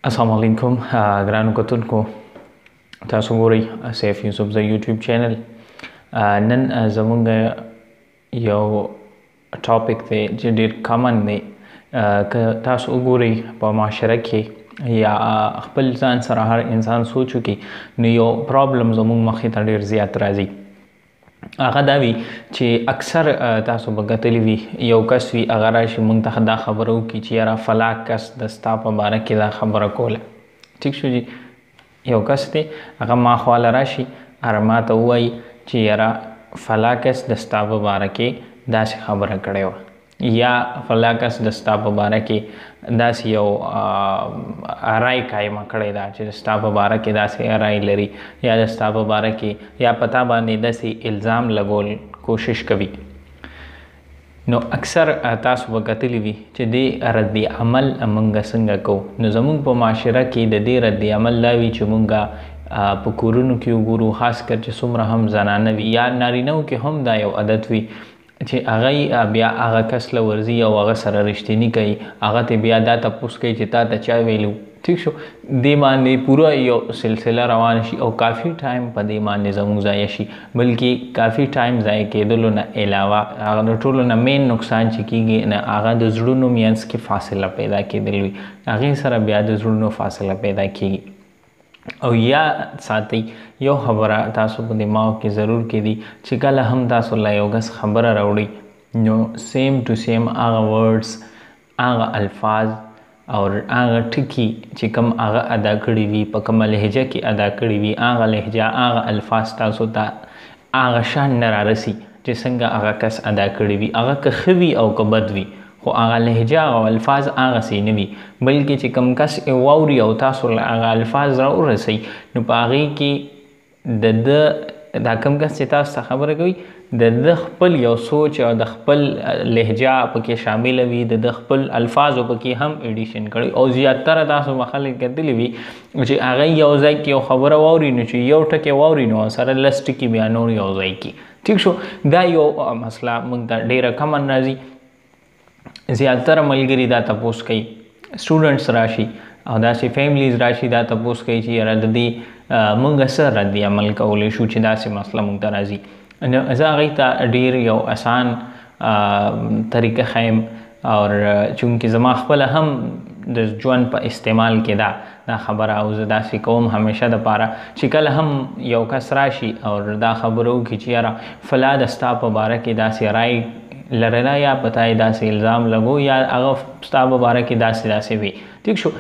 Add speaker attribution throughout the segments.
Speaker 1: السلام علیکم ګرانو کتونکو، تاسو ګورئ سیف یوسف زی یوټیوب چینل. نن زمونږ یو topic دی چې ډیر common دی. که تاسو وګورئ په معاشره کې یا خپل ځان سره هر انسان سوچ وکړي، نو یو problem زمونږ مخې ته ډیر زیات راځي. هغه دا وي چې اکثر تاسو به کتلي وي، یو کس وي، هغه راشي مونږ ته دا خبره وکړي چې یاره فلاں کس د ستا په باره کې دا خبره کوله. ټیک شو جي، یو کس دی، هغه ما خواله راشي، هغه ما ته ووایي چې یاره فلاں کس د ستا په باره کې داسې خبره کړې وه، یا فلاں کس د ستا په باره کې داسې یو رای قایمه کړې ده چې د ستا په باره کې داسې رای لري، یا د ستا په باره کې یا په تا باندې داسې الزام لګول کوشش کوي. نو اکثر تاسو به کتلي وي چې دې رد عمل مونږ څنګه کوو. نو زمونږ په معاشره کې د دې رد عمل دا وي چې مونږ په کورونو کې وګورو، خاص کر چې څومره هم زنانه وي یا نارینه کې هم دا یو عادت وي چې هغه بیا هغه کس له ورځي او هغه سره رښتینی کوي، هغه ته بیا دا تپوس کوي چې تا ته چا ویلو. ټیک شو، دې باندې پوره یو سلسله روان شي او کافي ټایم په دې باندې زموږ ضایع شي. بلکې کافي ټایم ضایع کېدلو نه علاوه هغه د ټولو نه main نقصان چې کېږي نه، هغه د زړونو مینځ کې فاصله پیدا کېدل وي. هغې سره بیا د زړونو فاصله پیدا کېږي. او یا ساتئ یو خبره تاسو په دماغ کې ضرور کېدي چې کله هم تاسو له یو کس خبره راوړي، نو same to same هغه words، هغه الفاظ او هغه ټکي چې کوم هغه ادا کړي وي، په کومه لهجه کې ادا کړي وي، هغه لهجه هغه الفاظ تاسو ته هغه شان نه رارسي چې څنګه هغه کس ادا کړي وي. هغه که ښه وي او که بد وي، خو هغه لهجه او الفاظ هغسې نه وي، بلکې چې کوم کس یې واوري او تاسو له هغه الفاظ راورسوي، نو په هغې کې د ده دا کوم کس چې تاسو ته خبره کوي، د ده خپل یو سوچ او د خپل لهجه پکې شامله وي، د ده خپل الفاظو پکې هم addition کړي. او زیاتره تاسو به خلک کتلي وي چې هغه یو ځای کې یو خبره واوري، نو چې یو ټکی واوري نو سره لس ټکي بیا نور یو ځای کې. ټیک شو، دا یو مسله موږ ته ډېره common راځي. زیاتره ملګري دا تپوس کوي، students راشي او داسې families راشي، دا تپوس کوي چې یاره د دې موږ څه رد عمل کولی شو چې داسې مسله موږ ته راځي. نو زه هغوی ته ډېر یو اسان طریقه ښیم، او چونکې زما خپله هم د ژوند په استعمال کې ده دا خبره، او زه داسې کوم همیشه دپاره چې کله هم یو کس راشي او دا خبره وکړي چې یاره فلا د ستا په باره کې داسې رای لرله، یا په تا یې داسې الزام لګو، یا هغه ستا په باره کې داسې داسې وي. ټیک شو،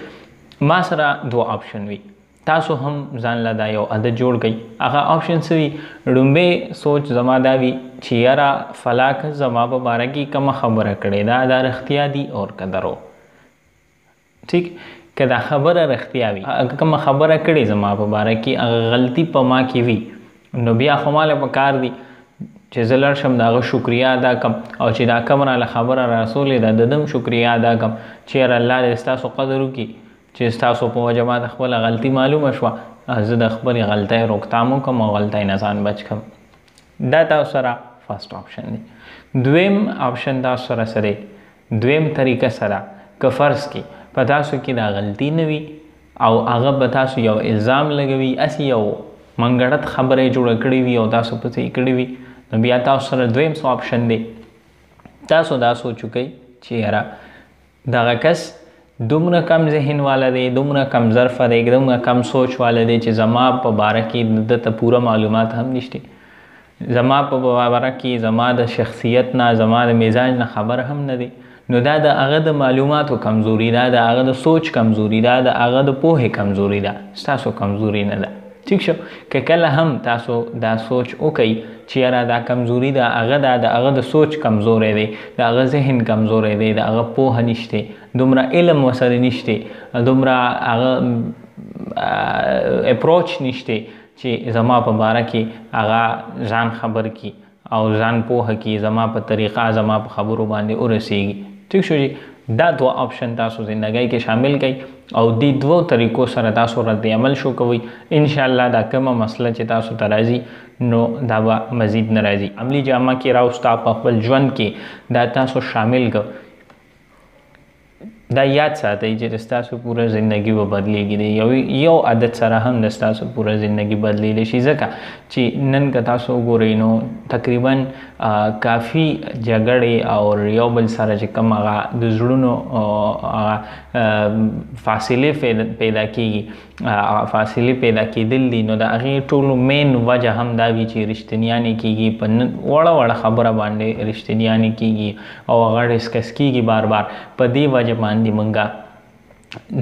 Speaker 1: ما سره دوه option وي، تاسو هم ځان له دا یو عادت جوړ کړئ. هغه option څه وي؟ ړومبی سوچ زما دا وي چې یاره فلا کس زما په باره کې کومه خبره کړې ده، دا رښتیا دي او که درو. ټیک، که دا خبره رښتیا وي، هغه کومه خبره کړې زما په باره کې، هغه غلطي په ما کې وي، نو بیا خو ما له پکار دي چې زه لاړ شم د هغه شکریه ادا کړم، او چې دا کوم راله خبره رارسولې ده د ده هم شکریه ادا کړم چې یاره الله دې ستاسو قدر وکړي چې ستاسو په وجه ما ته خپله غلطي معلومه شوه، زه د خپلې غلطۍ روکتام وکړم او غلطۍ نه ځان بچ کړم. دا تاسو سره first option دی. دویم option تاسو سره څه دی؟ دویم طریقه سره که فرض کې په تاسو کې دا غلطي نه وي او هغه به تاسو یو الزام لګوي، هسې یو منګړت خبره یې جوړه کړې وي او تاسو پسې یې کړې وي، نو بیا تاسو سره دویم څه option دی؟ تاسو دا سوچ وکړئ چې یاره دغه کس دومره کم ذهن والا دی، دومره کم ظرفه دی، دومره کم سوچ والا دی چې زما په باره کې ده ته پوره معلومات هم نشته، زما په باره کې زما د شخصیت نه، زما د مزاج نه خبر هم نه دی. نو دا د هغه د معلوماتو کمزوري ده، د هغه د سوچ کمزوري ده، د هغه د پوهې کمزوري ده، ستاسو کمزوري نه ده. ټیک شو، که کله هم تاسو دا سوچ وکئ چې یاره دا کمزوري ده هغه ده، د هغه د سوچ کمزوری دی، د هغه ذهن کمزوری دی، د هغه پوهه نشته، دومره علم ورسره نشته، دومره هغه approach نشته چې زما په باره کې هغه ځان خبر کړي او ځان پوهه کړي، زما په طریقه زما په خبرو باندې ورسیږي. ټیک شو جي، دا دوه option تاسو زندګۍ کې شامل کړئ او دې دوو طریقو سره تاسو رد عمل شو کوئ. انشاءالله دا کومه مسله چې تاسو ته راځي نو دا به مزید نه راځي. عملي جامه کې راوستا په خپل ژوند کې دا تاسو شامل کړئ. دا یاد ساتئ چې د ستاسو پوره زندگی به بدلیږي. د یو عادت سره هم د ستاسو پوره زندگی بدلیدلی شي، ځکه چې نن که تاسو وګورئ نو تقریبا کافي جګړې او یو بل سره چې کوم هغه د زړونو هغه فاصلې پیدا کیږي، فاصلې پیدا کېدل دي. نو د هغې ټولو مین وجه هم دا وي چې رښتینیانې کیږي، په وړه وړه خبره باندې رښتینیانې کیږي او هغه ډسکس کیږي بار بار. په دې وجه باندې مونږه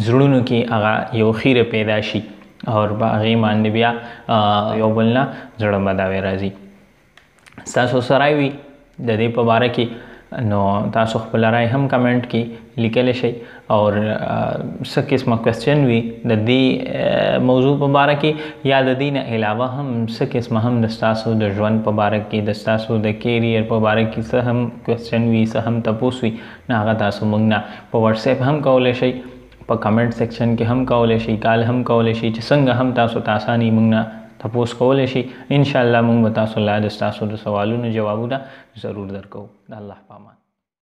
Speaker 1: زړونو کې هغه یو خیره پیدا شي او په هغې باندې بیا یو بل نه زړه بداوی راځي. ستاسو څه رای وي د دې په باره کې نو تاسو خپله رای هم کمنټ کې لیکلی شئ، او څه قسمه کوېسچن وي د دې موضوع په باره کې یا د دې نه علاوه هم څه قسمه هم د ستاسو د ژوند په باره کې، د ستاسو د کیریر په باره کې څه هم کوېسچن وي، څه هم تپوس وي، نو هغه تاسو موږ نه په واټساپ هم کولی شئ، په کمنټ سیکشن کې هم کولی شئ، کال هم کولی شئ، چې څنګه هم تاسو ته اساني موږ نه تپوس کولی شئ. انشاءالله موږ به تاسو له د ستاسو د سوالونو جوابونه ضرور درکوو. د الله په امان.